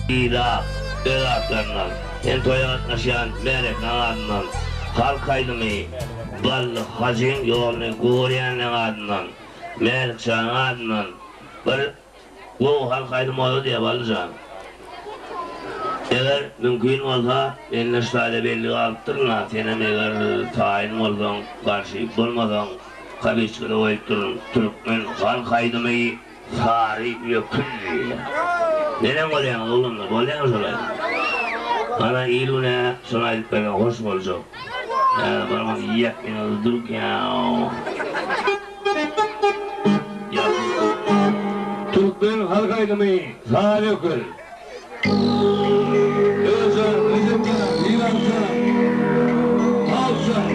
Ilat öz atlaryndan, sen toýa gatnaşýan märekäň adyndan, halk aýdymy Bally hajyň ýoluny görýänleň adyndan, Mälik janyň adyndan bir gowy halk aýdymy bolsa diýýä Bally jan. Eger mümkin bolsa, mende şu taýda belli galypdyryn-a, senem eger taýyn bolsaň, garşy bolmasaň, kabiçkada goýupdyryn, türkmen halk aýdymy Sary öküz diýýär. Neneň bolýaňyz oglanlar, bolýamy şol aýdym? Ana il-güne şony aýdyp berseň hoş boljak. Ýa barmaň ýakynda durup ýa-ow. Türkmen halk aýdymy Sary öküz. Öwezjan, Rejepjan, Dilarjan, Tawusjan.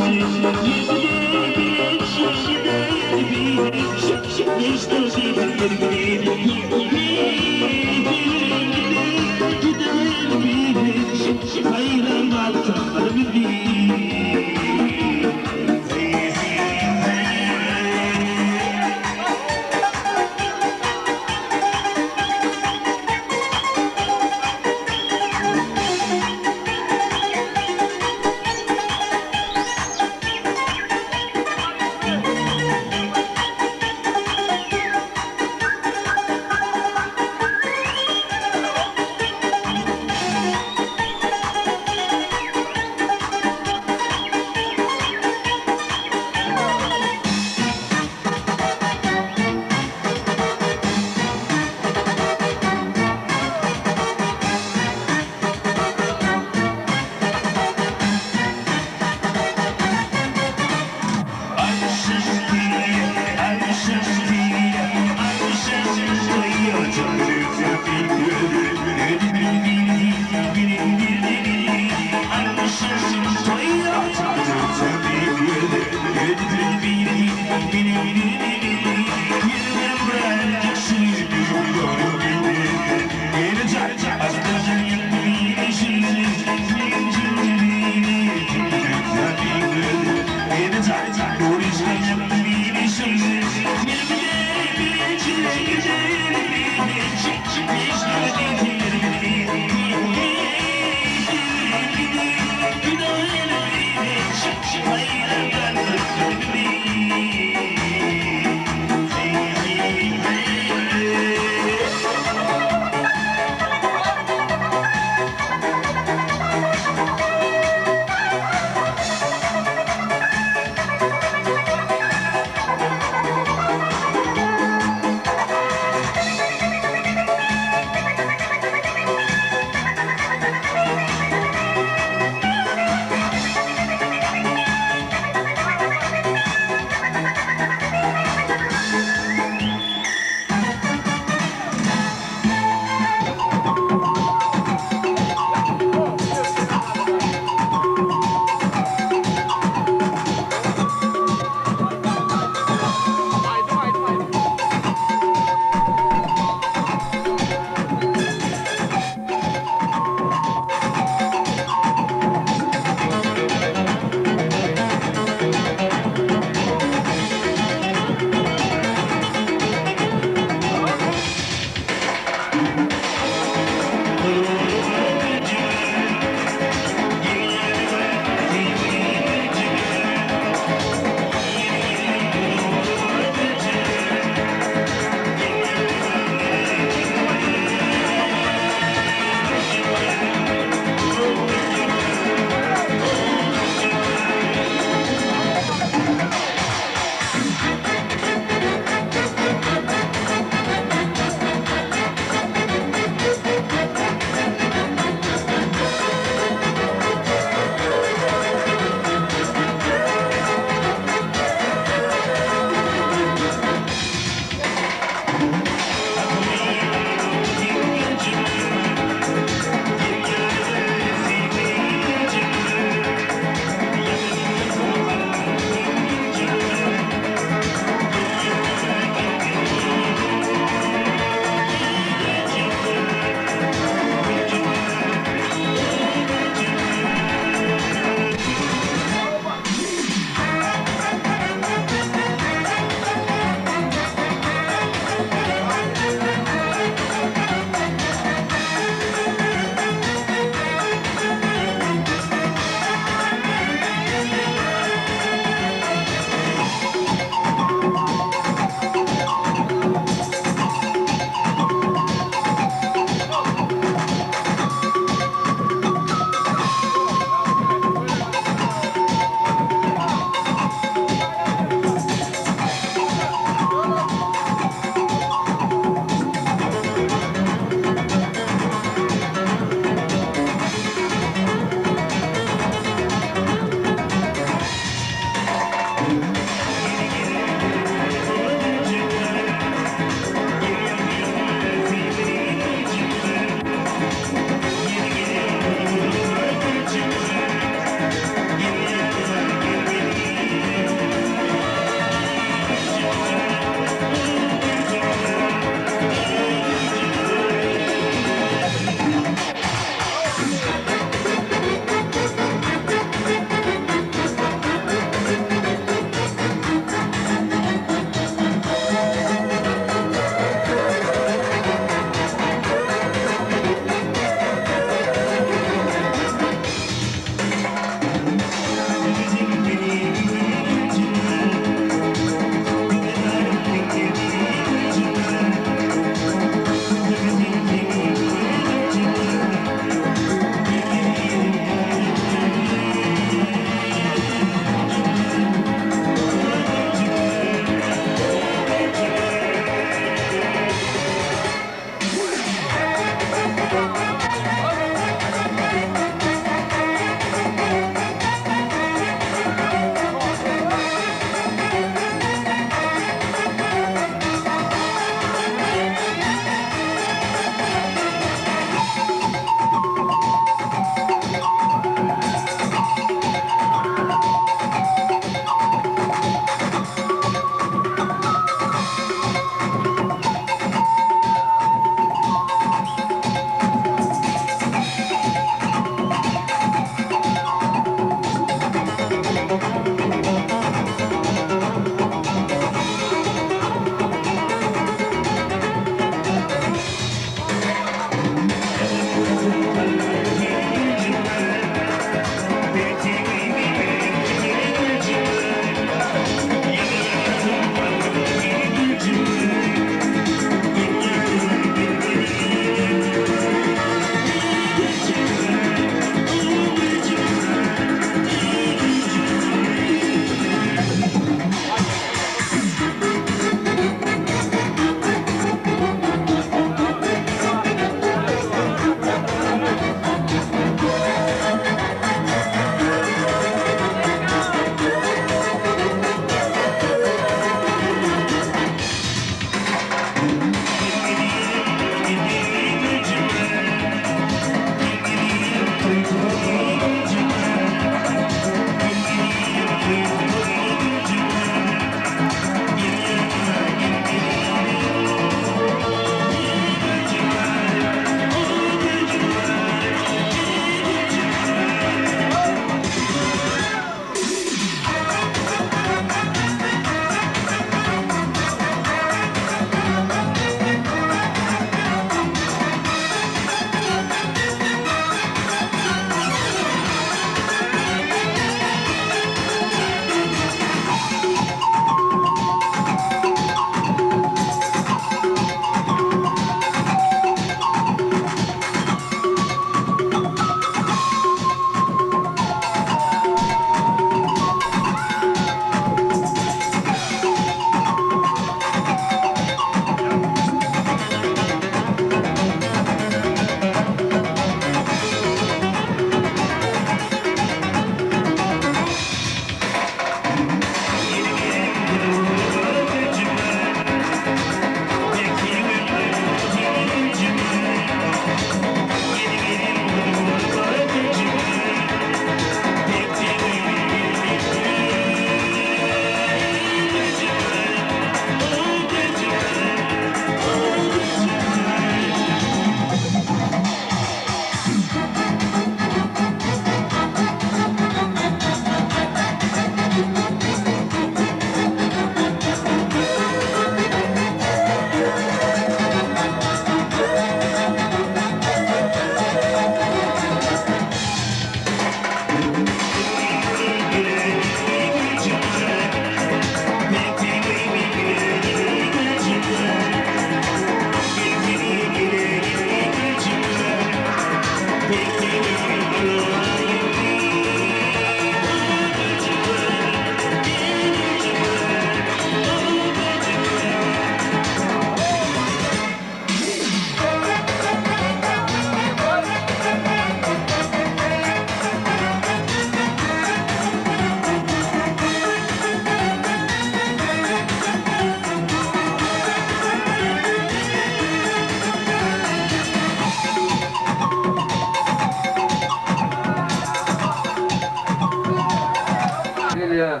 getirýär.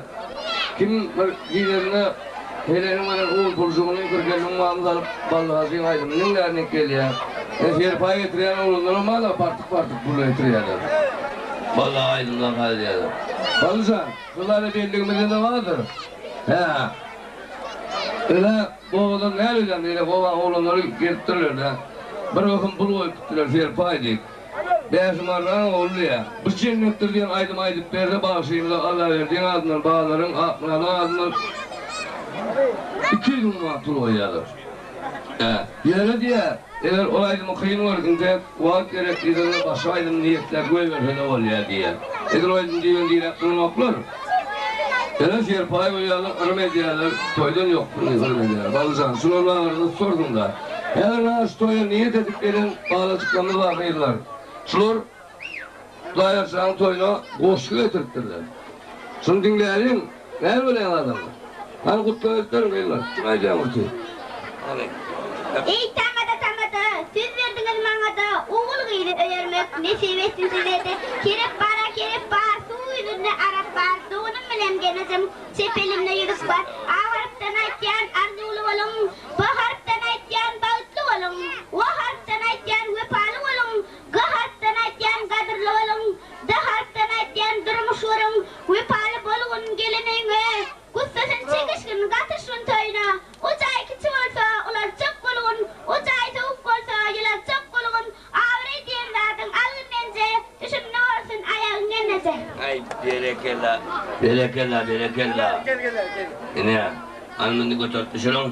Kim bir gideninde Heleniň beren un puljygyny 40-50 müň manat alyp Bally Hajyň aýdymyny diňlärnik gelýär. Ýa serpaý getirýän oglanlaram bar-da partyk-partyk pul getirýärler. Bally aga aýdymdan saz edýärler. Bally jan, şular-a belligimizde-de bardyr. Hä. Ine, bu obadan näme edýäň diýle, obaň oglanlary gelipdirler-de, bir gysym pul goýup gitdiler, serpaý diýip. Bäşim Arranyň ogly diýýär. Bu jennetdir diýen aýdymy aýdyp berse bagşymyza Allaberdiň adyndan, Bazaryň, Akmyradyň adyndan 200 müň manat pul goýýarlar. Hä, ýöne diýýär, eger ol aýdymy kyn görüp intek wagt gerek diýseňler başga aýdym niýetläp goýberse-de bolýar diýýär. Edil o aýdym diýibem diräp duranoklar. Ýöne serpaý goýýarlar, yrym edýärler, toýdan ýokdur diýip yrym edýärler. Balyjan, şular barada sorduň-da. Häzir maňa şu toýa niýet edip gelen balajyklarymyz bar gyzlar. Şular Hudaýarşanyň toýuna goşgy getiripdirler. Şuny diňläliň, näme bolýaň adamlar? Hany gutlag edip beriň gyzlar, kim aýdýaň gurty? Hany. Eý tamada tamada, söz berdiňiz maňada, Ogul gyzy öýermek nesip etsin sizede. Kerep bara kerep bar, suw ýüzünde arap bar, Doganym bilen gelnejem çep elimde ýüzük bar. A harpdan aýtýan arzuwly boluň, B harpdan aýtýan bagtly boluň, W harpdan aýtýan wepaly boluň, G harpdan aýtýan gadyrly boluň, D harpdan aýtýan durmuş guruň, Wepaly bolgun gelen öýüňe, Gussasyny çekişgin, gatyşgyn toýuna. O jaý kiçi bolsa, ulaltjak bolgun, O jaý sowuk bolsa, ýylatjak bolgun, Abraý diýen zadyň algyn menje, Düşümli bolsun aýagyň gelneje. Aý berekella, berekella, berekella. Ine, almyny göterip düşüriň.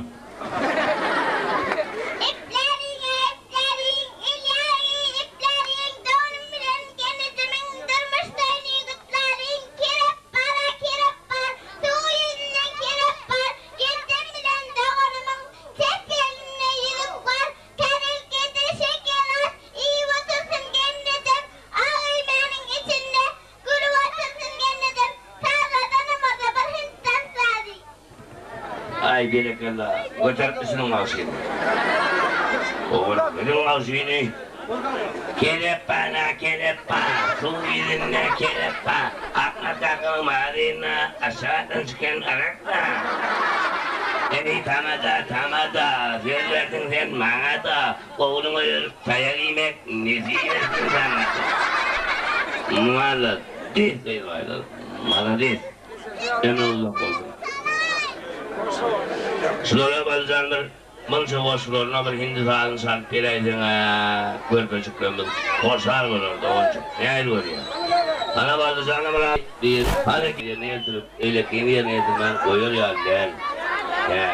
Ipläriň-ä ipläriň, il ýaly ipläriň, Doganym bilen gelnejemiň durmuş toýuny gutlalyň. Kerep bar-a kerep bar, suw ýüzünde kerep bar, Gelnejem bilen doganymyň çep elinde ýüzük bar, Tarelkede şeker az, iýip otursyn gelnejem, Ak öýmäniň içinde gülüp otursyn gelnejem, Sazladanamada bir hindden sazy. Aý berekella, göterip düşüriň bagşyny. Ogul, gidin bagşyny. Kelepana, kelepa, suw ýüzünde kelepa, Akma takyň mazynda aşakdan çykan arakda. Eý, tamada, tamada, söz berdiň sen maňa-da, Ogluňa ýörüp taýak iýmek nesip etsin saňa-da. Malades gyzbaýlar, malades. Ömri uzak bolsun. Şulara Balyjan bir Munça goşgularyna bir hindi sazyny çalyp beräýseň-ä, körpejiklerimiz hoşal bolar doganjyk. Nähili görýäň? Hana Ballyjana bir diýip, hany ýerine ýetirip, beýlekini ýerine ýetirmän goýar ýaly däl. Hä.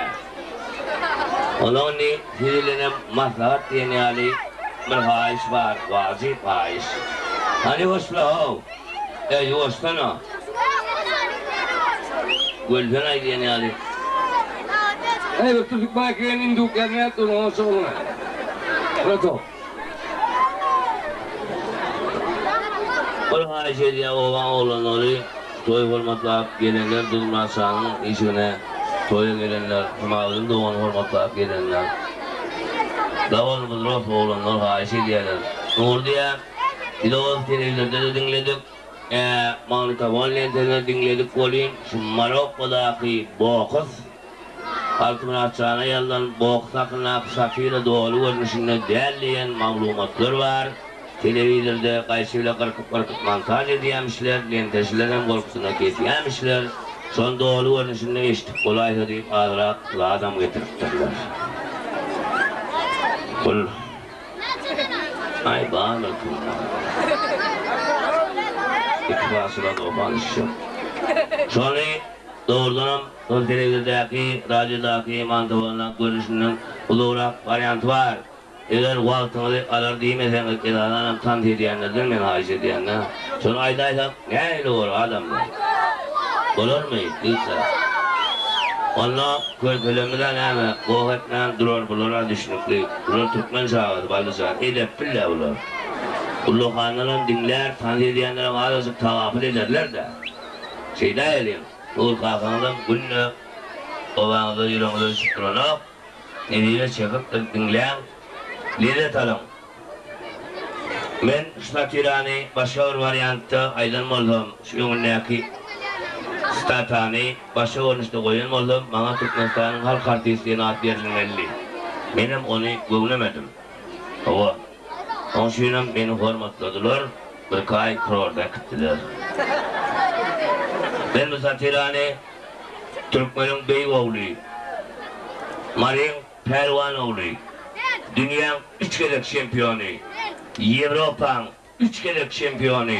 Onda indi siz bilenem maslahat diýen ýaly bir haýyş bar, wajyp haýyş. Hany ýuwaşla-how! Eý, ýuwaşsana! Gölsen-aý diýen ýaly. Eý, bir türkmen eken induk ýa nätdi onuň onça ulyny. Bratok. Bir haýyş edýär obaň oglanlary, toý hormatlap gelenler Duzmyrat şanyň işigine toýa gelenler, Jumagyzyl dogany hormatlap gelenler. Doganymyz rost oglanlar haýyş edýärler. Nury diýýär, Biz ol telewizorda-da diňledik. Magnitofon lentede diňledik welin, şu Marokkodaky boks, Altymyrat jana ýazylan boks hakyndaky satira doly görnüşinde däl diýen maglumatlar bar. Telewizorda gaýçy bile gyrkyp-gyrkyp montaž edýämişler, lenteçilerem gorkusyna kesýämişler. Şony doly görnüşinde eşidip bolaýsa diýip azrak zadam getiripdirler. Bul. Aý bardyr pullar. Iki pasyla dokan düşjek. Şony dogrudanam şol telewizordaky, radiodaky mantowanyň görnüşinden uzagrak warianty bar. Eger wagtyňyzy alar diýmeseňiz esasanam tans edýänlerden men haýyş edýän-dä. Şony aýdaýsak nähili bolar adamlar? Bolarmy ýigitler? Onda körpelerimiz-ä näme, goh etmän durar bular-a düşnükli. Bular türkmen çagasy Ballyjan, edepli-dä bular. Ullakanlaram diňlär, tans edýänlerem azajyk tagapyl ederler-dä. Şeýdäýeliň, Nur kakaňyzam günde obaňyzda ýüregiňize düşüp duranok, Nesibe çekip bir diňläň, lezzet alyň. Men şu satirany başga bir wariantda aýdan bolsam, şu öňündäki. Statany başga görnüşde goýan bolsam, maňa Türkmenistanyň halk artisti diýen at berilmelidi. Menem ony göwnemedim. Hawa. Oň üçinem meni hormatladylar, birki aý kurorda äkitdiler. Men bu satirany türkmeniň beýik ogly, Maryň pälwan ogly, dünýäň üç gezek çempiony, Ýewropaň üç gezek çempiony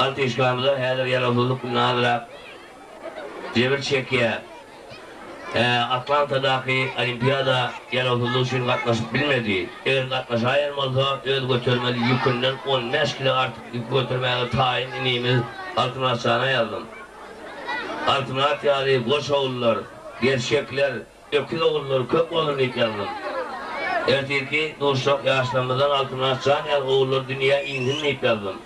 Altyşkamyza häzir ýarawsyzlyk bilen azrak jebir çekýär. Atlantadaky Olimpiada ýarawsyzlyk üçin gatnaşyp bilmedi. Eger gatnaşaýan bolsa, öz götermeli ýükünden 15 kilo artyk ýük götermäge taýyn inimiz Altymyratjana ýazdym. Altymyrat ýaly goç ogullar, gerçekler, Öküz ogullary köp bolar diýip ýazdym. Ertirki duşak ýaşlarymyzdan Altymyrat jan ýaly ogullar dünýä insin diýip ýazdym.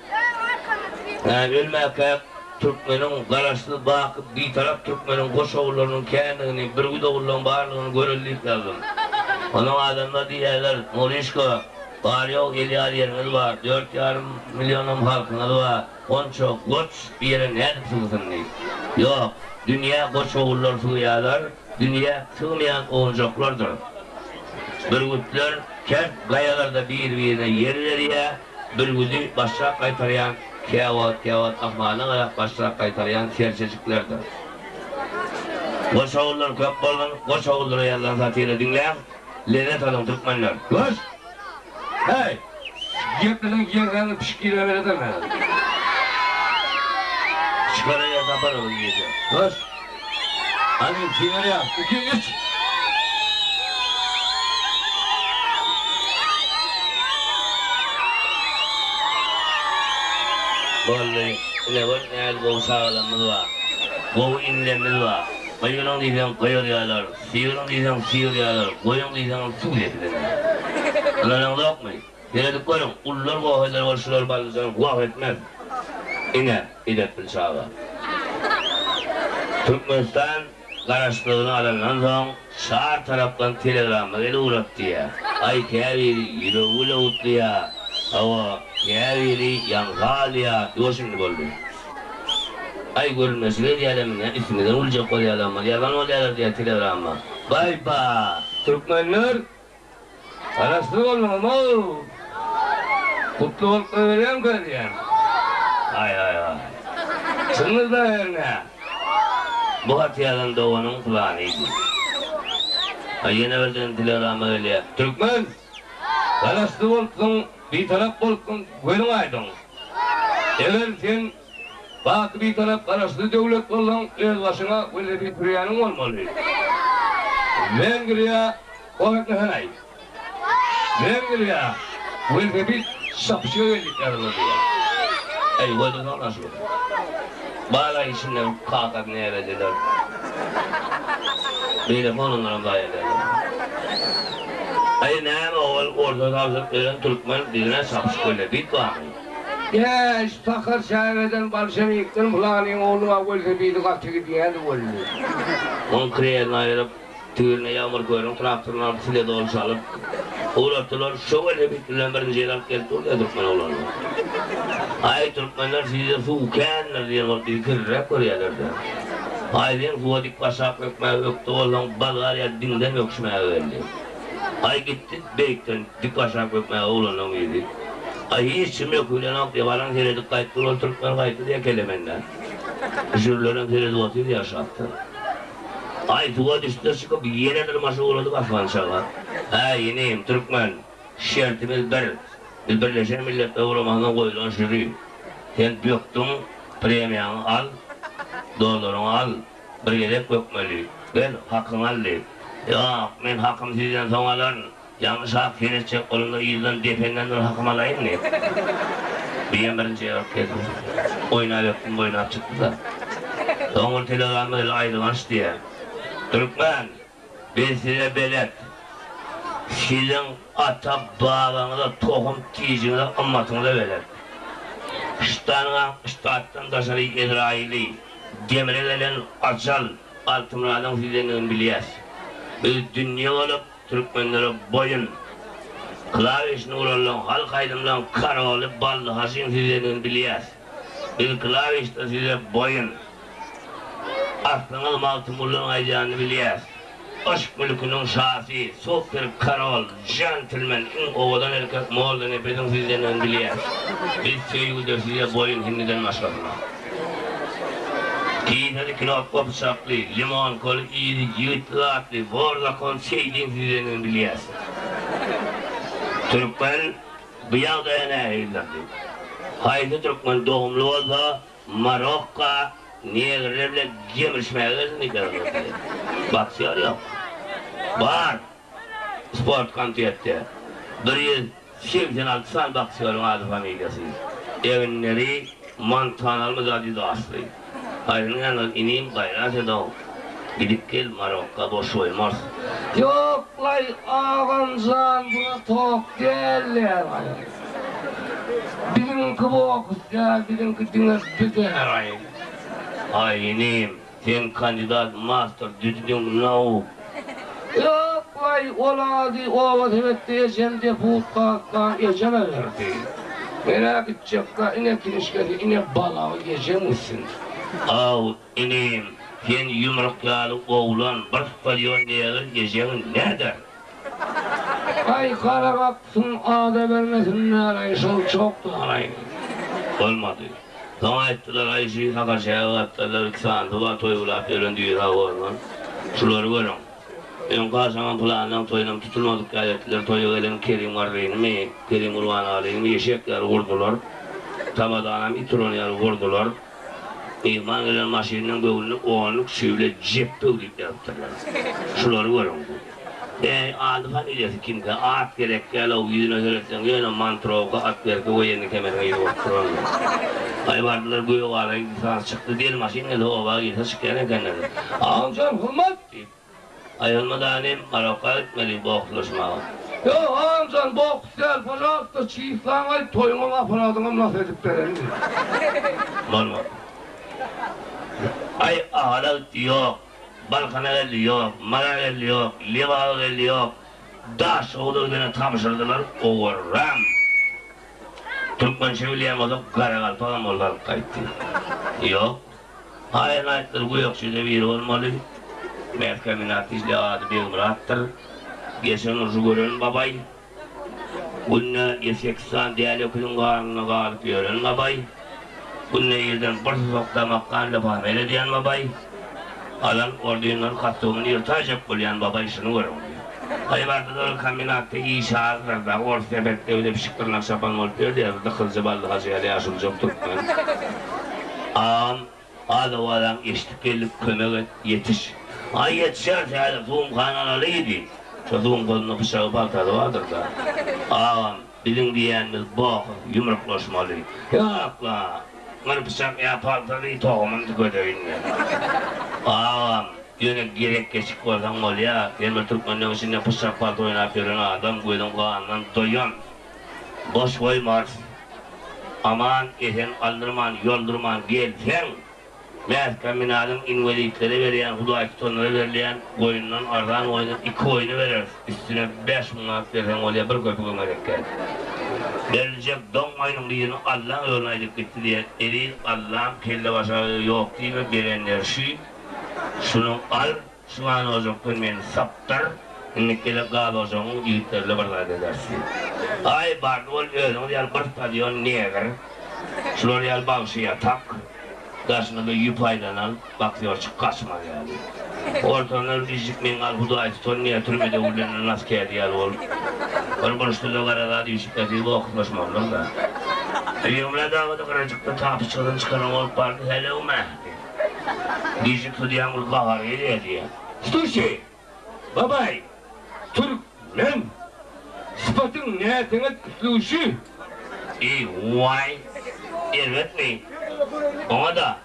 Hä, ölmäkäk türkmeniň, Garaşsyz, baky Bitarap türkmeniň goş ogullarynyň kändigini, bürgüt ogullaryň barlygyny göreli diýip ýazdym. Onuň adamlar diýýärler, Nuryşka, bary-ýogy el ýaly ýeriňiz bar, dört ýarym millionam halkyňyz bar. Onça goç bir ýere nädip sygsyn diýip. Ýok, dünýä goç ogullar sygýarlar, dünýä sygmaýan owunjaklardyr. Bürgütler kert gaýalarda bir-birine ýer berýär, bürgüdi başrak gaýtarýan, käwagt-käwagt ahmalyna garap başrak gaýtarýan serçejiklerdir. Goç ogullar köp bolsun, goç ogullara ýazylan satira diňläň, lezzet alyň türkmenler. Goç! Heý! Gepleseň ýeňsäňden pişik girä beredim häzir. Çykara ýer taparys bu gije. Goş. Hany synalýas. Iki, üç. Boldy. Ine gör nähili gowy çagalarymyz bar. Gowy inilerimiz bar. Gygyryň diýseň gygyrýarlar. Sygyryň diýseň sygyr ýalar, goýuň diýseňem suw ýetirendir. Ynanaňzokmy? Seredip görüň, ulular goh eder ol şular ballyjan goh etmez. Ine, edepli çaga. Türkmenistan Garaşsyzlygyny alandan soň çar tarapdan telegramma gelip ugratdy diýýär. Aý käbiri ýüregi bile gutlaýar, hawa, käbiri ýaňsa alýar, ýuwaş indi boldy. Aý görünmeşik edýärlermi nä üstüňizden güljek bolýarlarmy ýazan bolýarlar diýýär telegramma. Baý-ba! Türkmenler Garaşsyz bolduňyzmy-ow? Gutly bolup goýberýäňkä diýýän. Aý-aý-aý. Çyňňyz-da hernä. Bu haty ýazan doganyň pylanydy. Aý ýene birden telegramma gelýär. Türkmen! Garaşsyz bolupsyň, Bitarap bolupsyň, gözüň aýdyň. Eger sen baky Bitarap Garaşsyz döwlet bolsaň, öz başyňa welosiped sürýäniň bolmaly. Wengriýa goh etmeseň-aý. Wengriýa welosiped çapyşyga geldik ýazyldy diýýär. Eý, goýdursana şu. Bala içinde kakasy näbelliler. Beýleki oglanlaram zaýa ederler. Aý näme ol orta tabşyryp beren türkmen bizine çapyşyk welosiped barmy? Ýa şu takyr çägeden bolşewikden pylanyň ogly-a welosipedi gaty gidýädi weli. Oň kireýini aýyryp, Tigirine Ýagmyr körüň traktoryny alyp sile doly çalyp, ugratdylar. Şo welosiped bilen birinji ýere alyp gelip durdy türkmen oglanlar. Aý türkmenler sizde suw kändir diýen bolup bizi kirliräk görýärler-dä. Aý sen suwa dik başlap bökmäge ökde bolsaň Bolgariýa diňden böküşmäge geldi. Aý gitdi beýikden dik başlap bökmäge oglanlaň biri. Aý hiç kim bökübilenok diýip baran seredip gaýtdy ol türkmen gaýtdy diýýär kelemende. Jürlerem seredip otyr ýaşapdyr. Aý suwa düşdi-de çykyp, ýene dyrmaşyp ugrady basgançaga. Äý, inim, türkmen, şertimiz bir. Biz Birleşen Milletler Guramasyna goýlan žüri. Sen bökdüň, premiýaňy al, dollaryňy al. Bir gezek bökmeli. Gel, hakyňy al diýip. Ýok, men hakymy sizden soň alaryn. Ýaňy şah seretjek bolanda yzdan dependen bir hakym alaýyn diýip. Biýem birinji ýaryp geldi. Oýnap ökdüm oýnap çykdy-da. Soň bir telegramma geldi aýylganç diýýär. Türkmen, biz size belet. Siziň ata babaňyza tohum tijiňize ymmatyňyza belet. Ştanga ştatdan daşary Ezraýyly, demre gelen ajal Altymyradyň sizdendigini bilýäs. Biz dünýe bolup Türkmenlere boýun. Klawişni uranlaň halk aýdymlaň karoly Bally Haşyň sizdendigini bilýäs. Biz klawişde size boýun. Aslyňyz Magtymgulynyň aýdýanyny bilýäs. Yşk mülküniň şasy, super korol, jentlmen, iň owadan erkek Mollanepesiň sizdendigini bilýäs. Biz söýgüde size boýun hindiden başgasyna. Kisesi knopka pyçakly, limonkaly yzy ýigitli zatly, bor zakon Seýdiň sizdendigini bilýäs. Türkmen bu ýagdaýa nähilidirdi? Haýsy türkmen dogumly bolsa, Marokka negrler bilen gemirişmäge gelsin diýip ýazan bolsa. Boksýor ýok. Bar. Sport komitetde 186 sany boksýoryň ady familiýasy. Eginleri Montanalmy Adidasly. Haýsynyň ýanyna inim gaýrat edow. Gidip gel Marokka boş goýmarys. Ýoklaý agamjan buna tok dälýär aý. Biziňki boks däl biziňki diňe bider aý. Aý inim sen kandidat master düzdiň nauk. Ýoklaý ol ady oba sebetde ejem deputgatdan ejeme berdi. Menä gitjekka ine kinişkesi ine balagy ejem gitsin. Aw Inim, sen ýumruk ýaly oglan, bir stadion negr ejeňi näder? Aý, gara baksyn, ada bermesinler-aý, şol çokdan-aý. Bolmady. Soň aýtdylar, aý, şu Sakarçäge gapdalda iki sanysy bar, toý bulap ýören düýe sag bolsun. Şulary görüň. Öňki agşamam pylanynyň toýunam tutulmadyk ýaly etdiler. Toýa gelen Kerim Garrynymy, Kerim Gurbanalynymy eşek ýaly gurdular. Tamadanam it uran ýaly gurdular. Myhman gelen maşynynyň böwrüne onluk şüwle Jepböw diýip ýazypdyrlar. Şulary görüň. Äý, ady-familiýasy kimkä? At gerek däl-ow, ýüzüne seretseň, ýöne mantrowka, otwerka woýennyý kemeriň yzy bolup durandyr. Aý, bardylar, Gökgala gidip çykdy, del maşyn gelse oba girse çykýan ekenler. Agam jan, hurmat! Diýip. Aýrylma inim, Marokka gitmeli bokslaşmaga. Ýok, agam jan, boks däl, pažalsta, çislaň aýt, toýuňam, aparadyňam nas edip bererin diýip. Bolmady. Aý, Ahala gitdi, ýok. Balkana geldi, ýok. Mara geldi, ýok. Lebaba geldi, ýok. Daşhowuza gidene tabşyrdylar, owarram. Türkmençe bilýän bolsa, garagalpagam bolsa alyp gaýtdy. Ýok. Haýyr aýtdyr, gökjede biri bolmaly. Mähkäminat işli ady Begmyratdyr. Geçen urşy gören babaý. Günde ýedi-sekiz sany däli öküziň garnynda galyp ýören babaý. Günde irden bir susak damak gan lefame edýän babaý. Alan ordenleri kostumyny ýyrtaýjak bolýan babaý şuny görüň diýýär. Aý bardylar kombinatda iş azdyr-da, ors sepetde bile pişik dyrnak çapan bolup ýördi ýa-da dykyzja bally hajy ýaly ýaşulyjak türkmen. Agam, az-owazam eşidip geldik, kömek et, ýetiş. Aý ýetişeris häzir, sumkany alaly diýip. Şo sumkasynda pyçagy paltasy bardyr-da. Agam, biziň diýýänimiz boks, ýumruklaşmaly. Ýok-la, bir pyçak ýa paltaly tohumyny tükedeýin men. Agam, Ýöne gezek geçik bolsaň bolýa, sen bir türkmenleň içinde pyçak palta oýnap ýören adam, gözüň gandan doýan. Boş goýmarys. Aman esen aldyrman, ýoldurman gelseň, Mäskombinadyň inwelitlere berýän, hudaý tutanlara berilýän goýundan arzan goýundan iki goýny bereris. Üstüne 5000 manat berseň bolýa, bir köpügem gerek däl. Beriljek doň goýnuň birini Allaň ýoluna aýdyp gitdi diýen eziz Allam kelle-başagaýy ýok diýme, berenleri şü. Şuny al, şu gaz ojakdan meni sapdyr, indi gezek gaz ojagyň ýigitlerine bir zat ederis diýip. Aý, bardy bol, özüňiz ýaly bir stadion negr, şular ýaly bagşy ýatak, daşyna-da ýüp aýlanan baksýorçyk gaçmaz ýaly. Ortaňda bir ijik meňňal hudaý tutan diýýär, türmede gürlenden nas kädi ýaly bolup. Bir burçda-da gara zat üýşüp ýatyr, bokuslaşmalydyr-da. Begmyrat aga-da gyrajykda tapyçkadan çykaran bolup bardy, Helew-mä! diýip. Diýjek sudýaň bir gahary gelýär diýýär. Sluşeý, babaý, türkmen, sypatyň näteňet sluşi? Eý, waý, erbetmi? Oňa-da,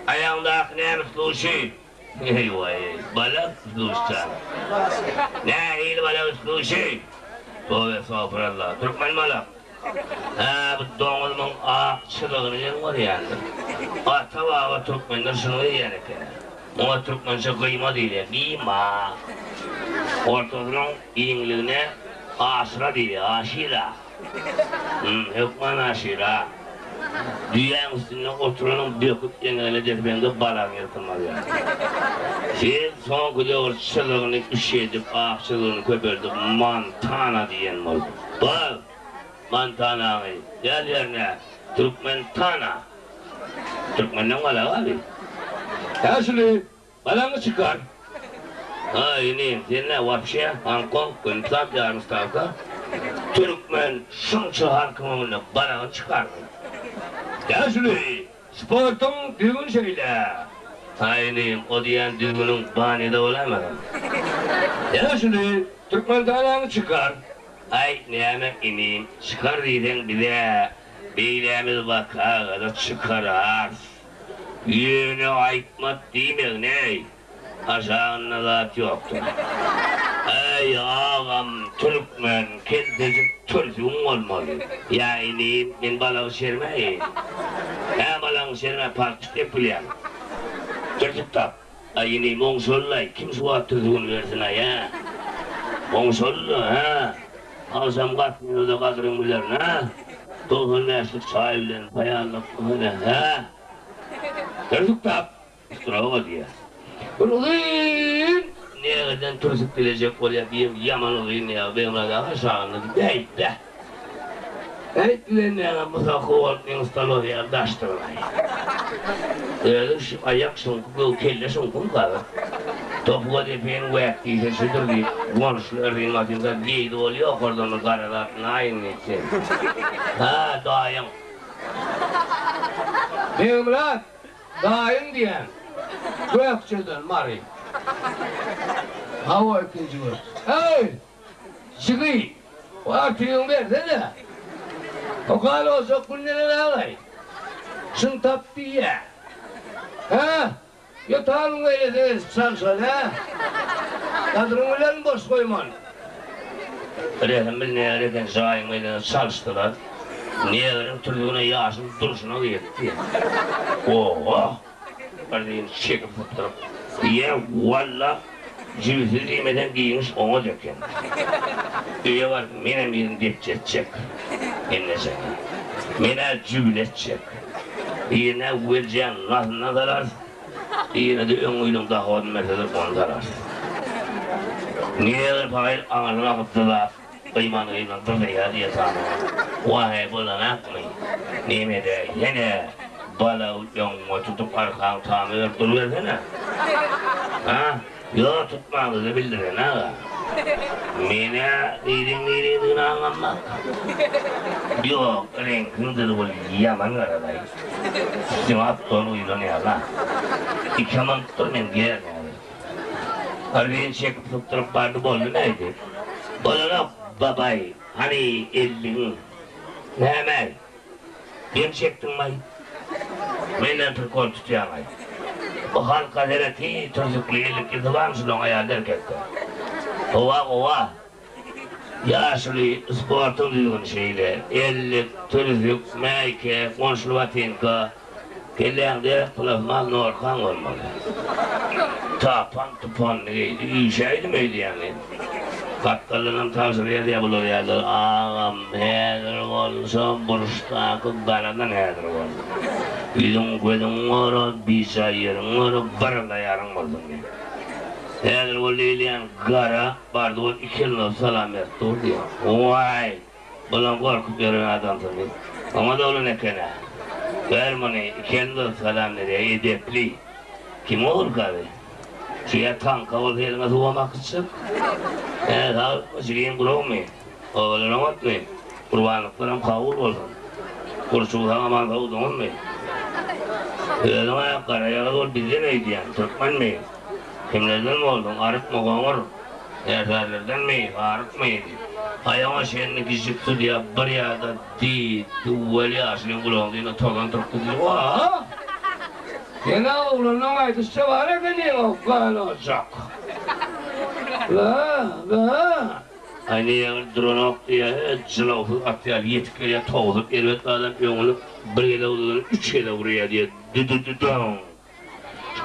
Aýagyňdaky näme sluşi? Eý, waý, balak sluşjan. Nähili balak sluşi? Toba estagfurallah, türkmen balak. Hä, bu doňuzmyň ak çyzygyny geň görýändir. Ata-baba türkmenler şuny geýýän eken. Muňa türkmençe gyýma diýilýär, gyýma. Ortasynyň giňligine aşyra diýilýär, aşyra. Hüm, hökman aşyra. Düýäň üstünde oturanyň böküp eňegine depeňde balagyň ýyrtylmaz ýaly. Sen soňky döwür çyzygyny üşedip, ak çyzygyny köpeldip Montana diýen bolduň. Bar, Montanaňy däl ýerine Türkmentana. Türkmenden galak abi. Ýaşuly, Balaňy çykar. Aý inim, sen nä wapşe Hong-Kong göni tap ýarym stawka. Türkmen şunça halkyň öňünde balagyny çykardy. Ýaşuly, sportuň düzgüni şeýle. Aý inim, o diýýän düzgüniň banýada bolaýmasyn. Ýaşuly, türkmen balaňy çykar. Aý näme inim, çykar diýseň biz-ä beýlämiz wakaga-da çykararys. Ýöne aýtmat diýmegin-eý, aşagynda zat ýokdur. Äý, agam, türkmen, keltejik türsügiň bolmaly. Ýa inim, men balagy şermäýin. Hä, balagyňy şermä, palçyk dep bilýäň. Türsük tap. Aý, inim, oňşaly-laý, kim şu wagt türsügini bersin-aý, hä? Oňşaly-la, hä? Agşam gatnýoda gadyryň bilerin, hä? 90 bäşlik çaý bilen paýanlyk, hä? Türsük tap! Strogo diýýär. Bir uzyn Negeden türsük dilejek bolýar, birem ýaman uzyn diýýär. Begmyrat aga şanly diýip, Beý-be! Eýt bilen näme musakgy bolup meň stolowy ýaly daşdyr-laý. Özüň şu aýak şuňky, göw kelle şuňkymy gazy? Topuga depeýin wäk diýse şudur diýip, gonuşly yrgyn basynka geýdi bolýa okardan bir gara zat naýyn diýip sen. Ha, daýyň. Begmyrat, daýyň diýýän. Gökjeden, Mary. Hawa, ikinji gökje. Eý! Jigi, artygyňy bersene. Okal boljak gün neneň agaý? Şuny tap diýýä. Hä? Ýotalyň beýlesine geçip çalşaly, hä? Gadyryň bilen boş goýman. Rehim bilmeýär eken, jaýyň beýlesine çalyşdylar. Negriň türzügine ýaşyl durşuna girdi. Oho! Bir diýen çekip sypdyryp, Ýe, walla, jübüsiz diýmeseň giňiş oňat eken. Öýe baryp menem birini depjetjek. Gelnejeňe. Men-ä jübüli etjek. Birine weljäň gasyndan salarys, birine-de öň ýylyň dahodyny berseler ony salarys. Negr paýyr aňyrdan akyp dyzap, gyýman-gyýman dyzaýar diýe sanawa. Waheý bolanakmy? Neme-däýsene, balagy öňüňe tutup arkaň tama berip durubersene. Ha? Ýok, tutmaňyzy bildiren aga. Men-ä gyzyň niredigiini aňamok. Ýok, reňkiň dyzgul ýaman garalaý. Üstüňe at don guýlan ýaly-a. Ikem alyp dur, men gerin häzir. Argyn çekip sypdyryp bardy, boldy näýdi? Bolanok, babaý, hany elligiň? Näme-äý? Dem çekdiňmaý? Menden prikol tutýaňaý. Bu halka sereti türsükli ellikli barmy şulaň aýalda erkekde? Howa gowa. Ýaşuly sportuň düzgüni şeýle. Ellik, türsük, mäýke, gonşuly botinka. Kelläňde plasmas norkaň bolmaly. Tapan tupanyny geýdi. Üýşäýdim öýdýäňmi? Gapdaldanam tabşyrýar diýýär bular ýalylar. Agam, häzir bolsa burçdaky garadan häzir bol. Ýüzüň gözüň gora, bijaý ýeriň gora, bir ýaryň bolsun diýýär. Häzir bol diýilýän gara bardy ol iki ýyl salam berip dur diýýär. Waý! Bulam gorkup ýören adamsyny. Oňa doglan eken-ä. Ber muny, iki elini uzadyp salam berýär, edepli. Kim ogulkazy? Şu ýa taňka bolsa eliňe suwam akytjak. Hä, saglykmy, jigim, guragmy? Obalar oňatmy? Gurbanlyklaram kabul bolsun. Gurçugy sag-aman sowduňyzmy? Özüň-ä garaýagyz bolup bizden öýdýäň, türkmenmi? Kimlerden bolduň, arypmy, goňur? Ärsarylardanmy, arykmy? Aýagyňa çenli gijik sudýa bir ýa-da diý, düwwel ýaşulyň gulagyň düýbüne tozan turupdy diý. Wah! Sen-ä oglanyň aýdyşyça bar ekeniň-ow, ganojak. Bä, bä! Aý, neýe duranok diýýä, jylawsyz at ýaly ýetip gelýä, towsup erbet adam öňüni bir gezek uzadan üç gezek urýa diýýä, dü-dü-dü-döň!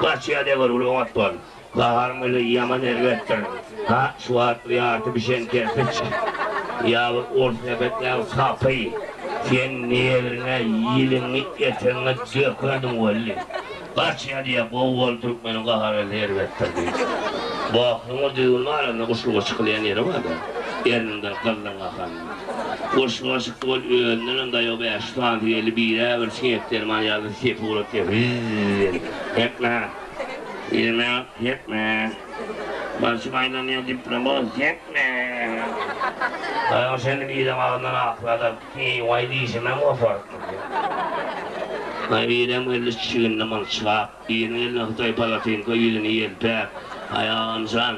Gaçýar eger uly oňat bol. Gaharyň özi ýaman erbetdir. Ha, şu wagt bir ýarty bişen kerpiç, ýa bir ors sepetläň sapy. Sen negriňe ýiliňi etegiňe dökerdiň weli. Gaçýa diýýä, gowy bol türkmeniň gahary gelse erbetdir diýip. Boksuň bir düzgüni bar onda guşluga çykylýan ýeri bar-da. Erniňden gyzlyň akanda. Guşluga çykdy ol özündenem daýaw bäşi sanysy geldi birä bir siňek derman ýaly sepi uratdy hüzzz edip. Hepme! Ýene hepme! Başym aýlanýar diplomat hepme! Daýaw şeýdip birem agzyndan aklady. Eý-waý dişimem goparypdyr diýip. Aý birem geldi çiginini mylçlap, biriniň eline hytaý palatinka ýüzüni ýelpäp, Aý agam jan,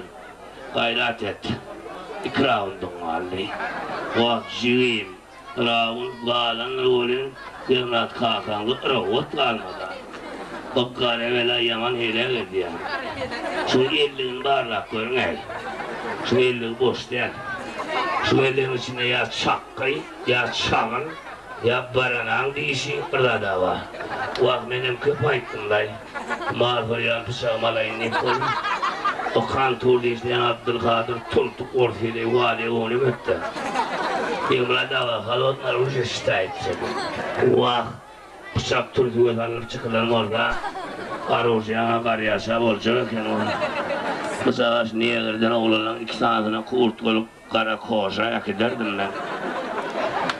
gaýrat et. Iki raundyň galdy. Wah, jigim, raund galandyr welin, Begmyrat kakaňda rawat galmad-a. Bu gara bela ýaman heläk edýär. Şuň elligini barlap görüň-äý. Şuň elligi boş däl. Şuň elligiň içinde ýa çakgy, ýa çagyl, ýa baranaň dişi bir zad-a bar. Wah, menem köp aýtdym-laý. Mal soýýan pyçagymy alaýyn diýip ol o konturda işleýän Abdylkadyr tultuk ors heleý Waliýe ony ötdi. Begmyrat aga, holodnyý orujie şitaýtsa. Wah, Pyçak türsüge salnyp çykylan bolsa, oružýaňa garýaşa boljak eken ol. Pyçaga şu negrden oglanlaň iki sanysyna kurtkalyk gara koža äkiderdim men.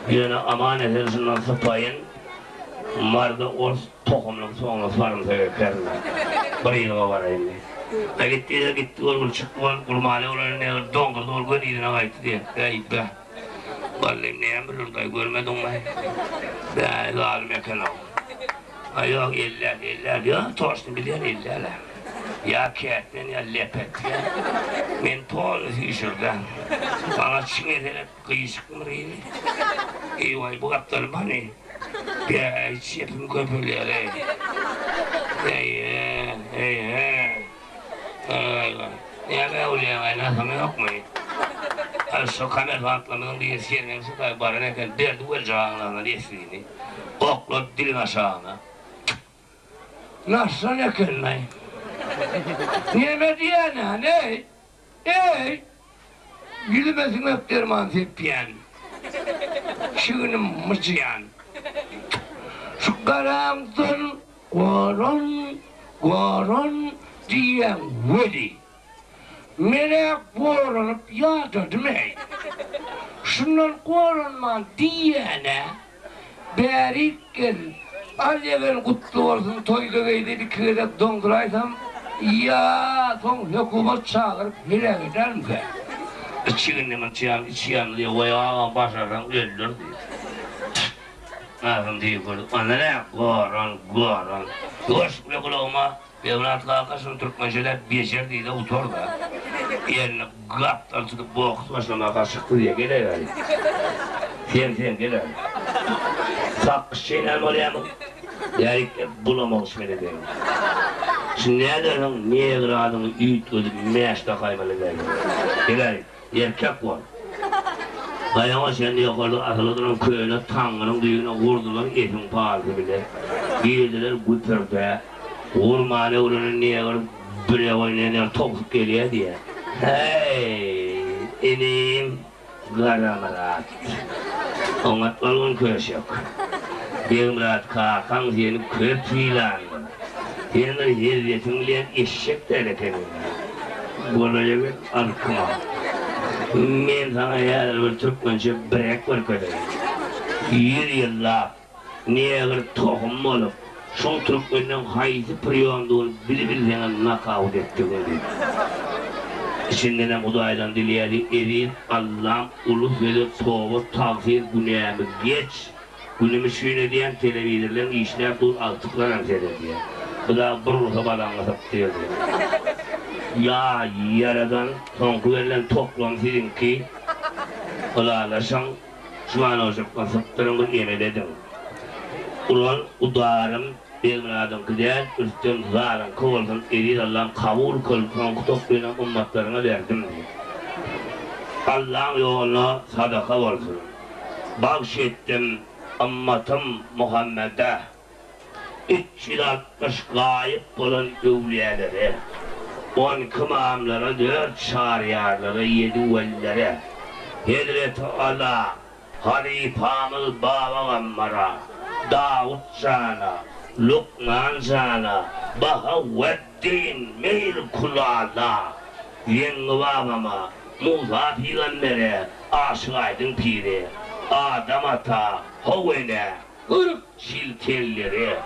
Ýöne aman-esen şundan sypaýyn, Marda ors tohumlyk soňuna sarymsak ekerin men. Bir ýylga baraýyn diýip. A gitdi-de gitdi ol, bir çykdy ol, Gurmany oglan negr doňdurdy ol göni yzyna gaýtdy diýýär. Bäý, bäh. Mugallym näme bilerdaý, görmediňmi? Bäý, zalym eken-ow. Aý, ýok, elläp, elläp, ýok, toçny bilýän elläl-ä. Ýa kätmen, ýa lepetge. Men polny süýşürd-ä. Maňa çiňe seret, gyşykmy bir-hili? Eý-waý, bu gapdalym hany? Bäý, çepim köpelýär-eý. Eý-e, eý-e. Aý-waý, näme öwülýäň-aý, nasyň ýokmy? Aý, şo kommersantlarymyzyň biri Sermeň şutaý baran eken, berdi weljagaň agzyna esgini, oklady diliň aşagyna. Naşsan eken-laý. Neme diýýän-ä, eý? Ýüzüme siňek derman sepýän, çignim myjýan. Şu garaňdan goran, goran diýýäň weli, men-ä goranyp ýadadym-eý. Şundan goranman diýýän-ä. Bärik gel, al ýegen gutly bolsun toýda geý diýip iki gezek doňduraýsam, ýa soň hökümet çagyryp heläk edermikä? Içiginde mylçyýan içi ýandy diýip, Waý agam başarsaň öldür diýip. Agam diýip gördük. Onda nä goran, goran. Ýuwaş bile gulagyma Begmyrat kaka şuny türkmençeläp bejer diýde gutar-da. Elini gapdal tutup boks başlamaka çykdy diýýä, geläýberi. Sen, sen geläý. Sakgyç çeýnän bolýamyň? Bärik bulamak içmeli edeýin. Şuny nädersiň, negr adyňy üýtgedip mäş dakaýmaly edäýseň. Geläý. Erkek bol. Aýaga çenli ýokarda asyly duran köne taňňynyň düýbüne gurdular esiň palysy bile. Girdiler güpürdä. Gurmany öwrenen negr bire oýnaýan ýaly towsup gelýär diýýär. Häý, inim Garamyrat. Oňat bolgun köşek. Begmyrat kakaň seni köp sylandyr. Sen bir hezzetiň bilen eşek däl ekeniň. Golaýa gel, alkyma. Men saňa häzir bir türkmençe birek görkezeýin. Ýüz ýyllap negr tohum bolup, şoň türkmenden haýsy priýomdygyny bilibilseňem nokaut etdigiň diýip. Içindenem Hudaýdan dileýärdi, Eziz Allam uly söze toba tagsyr günämi geç. Günüm üçin edýän telewizorlaň işläp dur agtyklaram seredýär. Bu dagy bir ursa balaňy sypdyrdy. Ýa ýaradan soňky berlen toklam siziňki ylalaşyň şu manojakdan sypdyryň bir emel ediň. Uran udarym Begmyradyňky däl Rüstem zalyňky bolsun eziz Allam kabul kyl soňky toklynam ymmatlaryňa berdim diýip. Allaň ýoluna sadaka bolsun. Bagş etdim ymmatym Muhammede, 360 gaýyp bolan öwlüýälere, on iki ymamlara, dört çaryýarlara, ýedi welilere, Hezreti Ala, Halypamyz Baba Gammara, Dawut jana, Lukman jana, Bahaweddin Meýl Kulala, Zeňňi babama, Musa pygambere, Aşyk Aýdyň pire, Adam ata, How enä, 40 çiltenlere,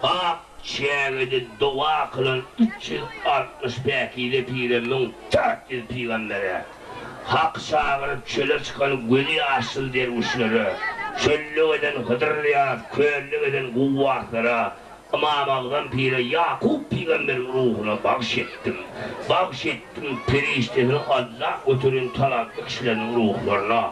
ak çägede doga kylan 360 päkize pire, 1400 pygambere, Hak çagyryp çöle çykan gözi ýaşyl derwüşlere, çölde gezen Hydyr Nyýaz, kölde gezen guwwaslara, Ymam Agzam pire Ýakup pygamberiň ruhuna bagş etdim. Bagş etdim perişdesini Alla göteren talantly kişileriniň ruhlaryna.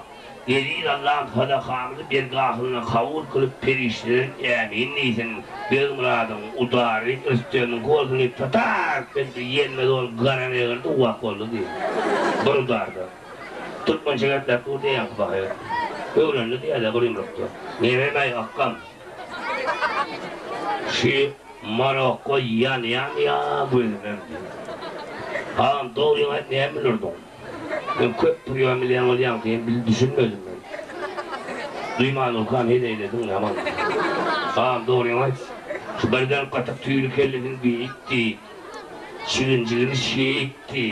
Eziz Allam sadakamyzy dergahynda kabul kylyp perişdeler ämin diýsin, Begmyradyň udary Rüstemiňki bolsun diýip tatak edip ýelmez ol gara negr duwwak boldy diý. Bir udarda. Türkmençe gepläp dur diýýäňki pahyr. Öwrendi diýýädä bir ýumrukda. Nememäý akgam. Şü Marokko ýanýan ýa gözümem diý. Agam dogryňy aýt näme bilirdiň. Men köp priýom bilýän bolýaň sen bil düşünmedim men. Duýman durkam heleýlediň ýaman. Agam dogryňy aýt. Şu birden gatyk tüýli kellesini beýikdi. Çiginjigini şeýikdi.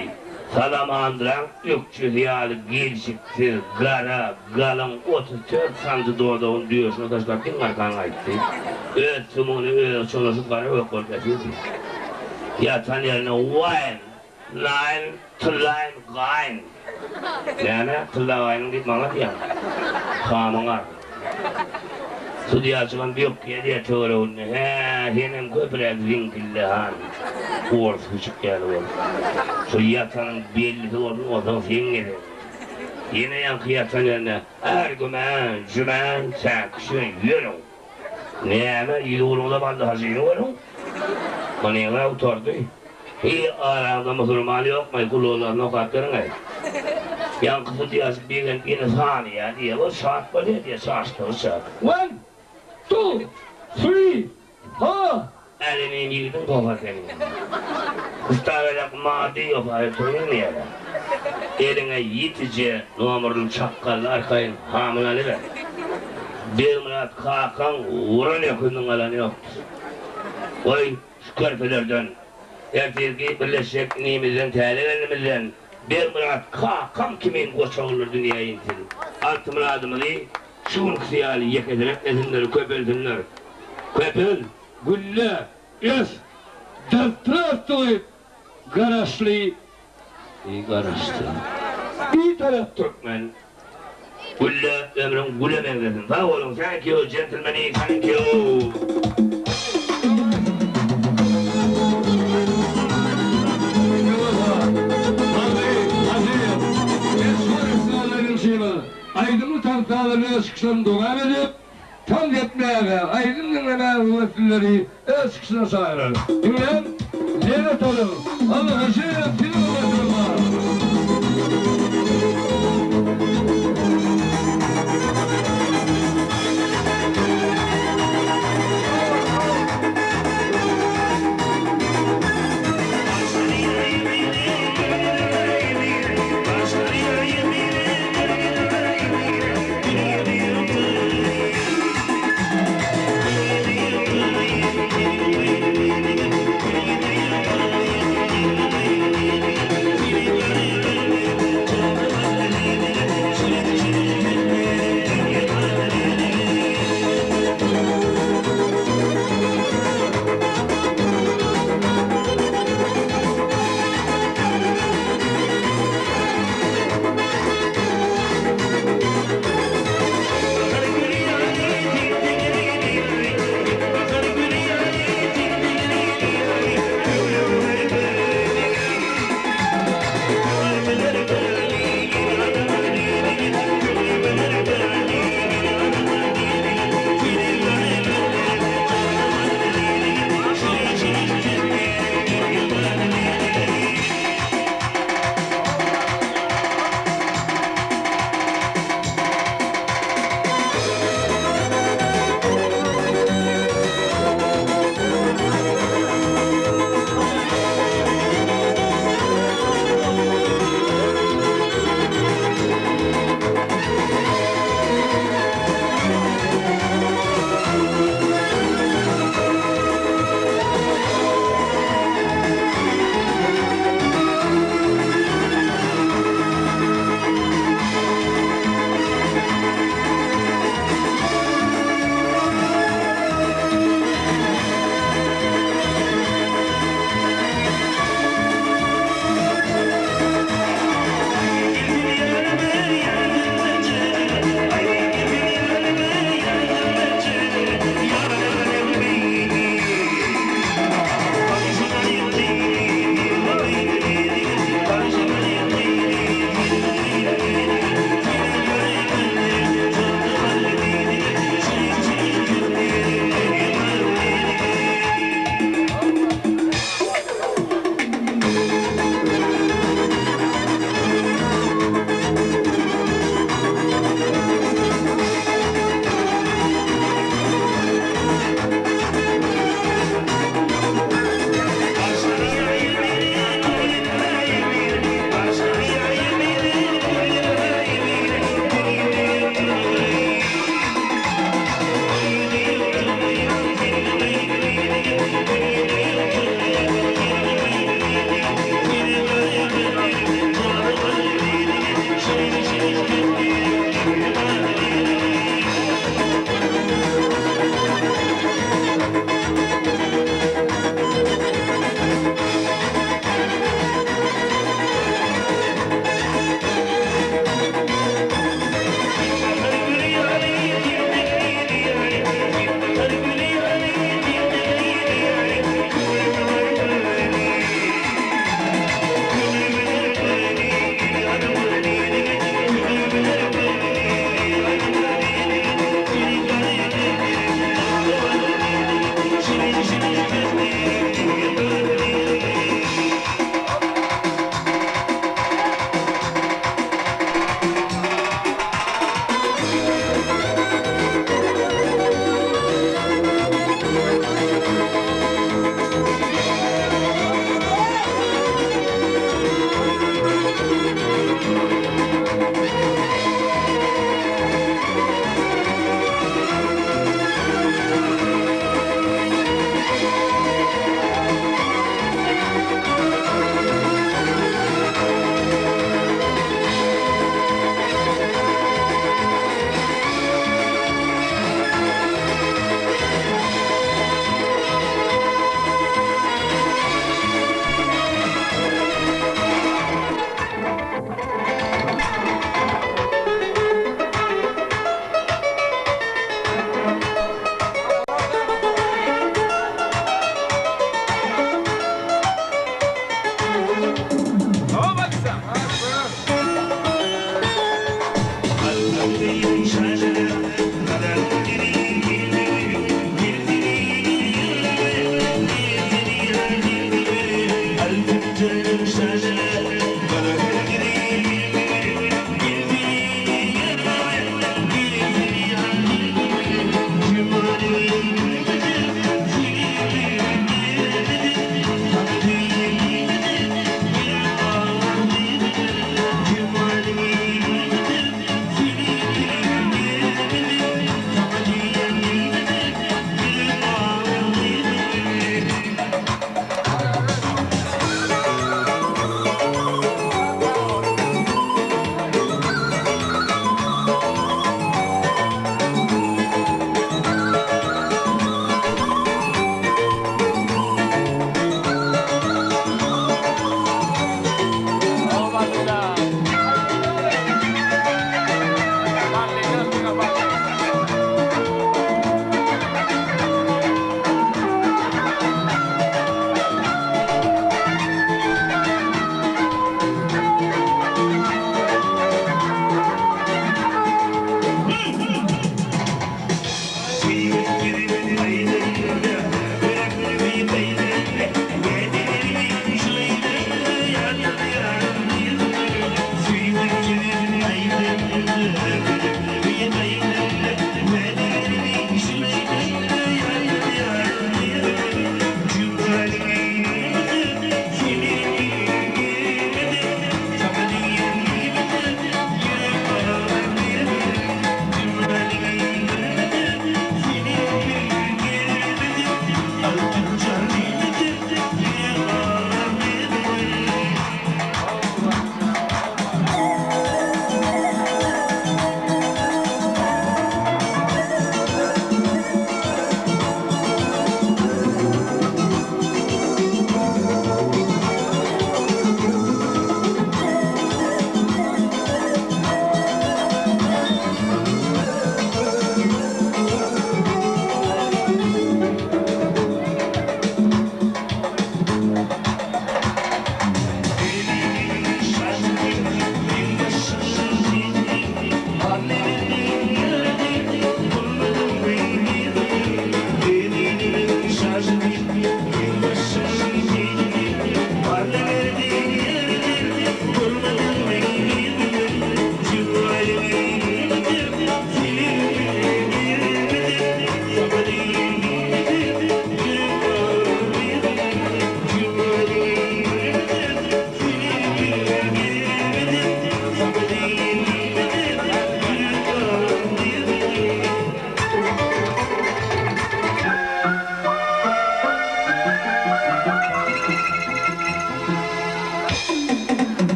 Salamandraň ökjesi ýaly gelşiksiz, gara, galyň 34 santy dodagyny döşüne taşlap diň arkan gaýtdy. Öz sümügine özi çolaşyp gara gök bolup ýatyrdy. Ýatan ýerine waý! Laýyn, tyllaýyn, gaýyn. Näme, tylla gaýnyň diýip maňa diýýäňmi? Hamyň ar. Sudýaçygam bökýä diýýä töwereginde, Hä, senem köpräk ziňkille han, ors güjük ýaly bolup. Şu ýatanyň bellisi bolsun, onsoň seň gezegiň. Ýene ýaňky ýatan ýerine, Är gümän, jümän, säkişmän ýörüň. Näme, ýüzugrunda Bally hajyny görüň? Munyň-a gutardy. Hiý, araňda musulman ýokmy, gulalaryny okap beriň-eý. Ýaňky sudýaçy begenip ýene sanaýar diýýär. Ol şat bolýar diýýär, çaşdygyça. One, two, three, four. Älemiň ýigidiň goha seniň. Ustawelek mady ýopaýyp turmaýar. Eliňe ýitije nomerli çakgally arkaýyn hamyny alyber. Begmyrat kakaň wuran öküziniň galany ýokdur. Goý, şu körpelerden, ertirki birleşjek inimizden, täze gelnimizden Begmyrat kakam kimin goçaglar dünýä insin. Altymyradymyzy şu günküsi ýaly ýekesiretmesinler, köpelsinler. Köpel! Gülle, ös, Daztrastwuý, Garaşly, Garaşsyz. Bitarap Türkmen. Gülle, ömrüň güle meňzesin. Sag boluň, thank you, gentlemeni, thank you. Aýdymly tans-sazly öz çykyşlaryny dowam edip, Tans etmäge, aýdym diňlemäge höweslileri öz çykyşyna çagyrar. Diňläň, lezzet alyň! Alla Hajyýew siziň hormatyňyz bar!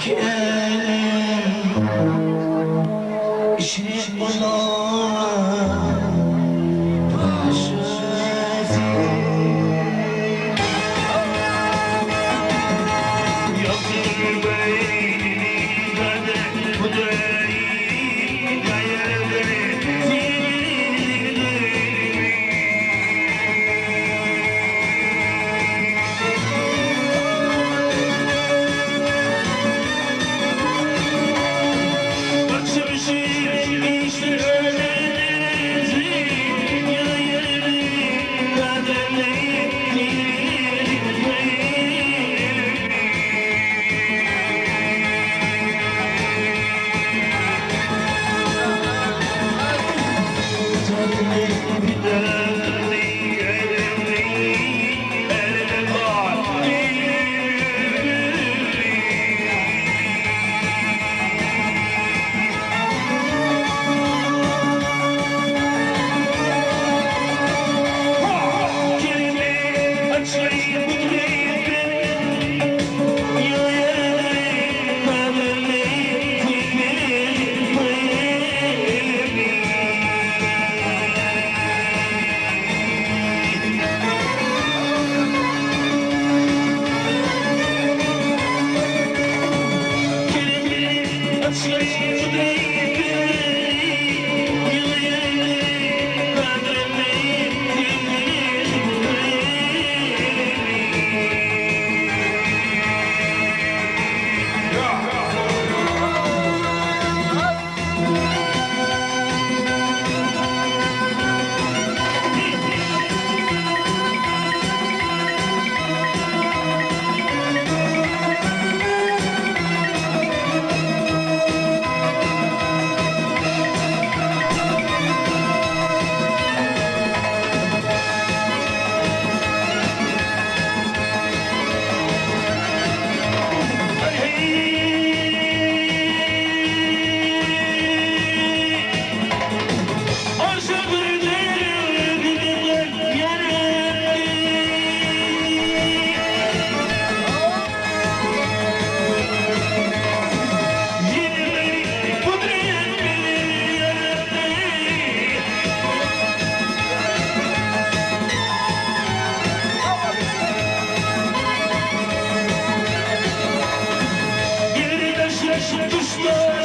Iki älem içre olan paşasy. Düşman.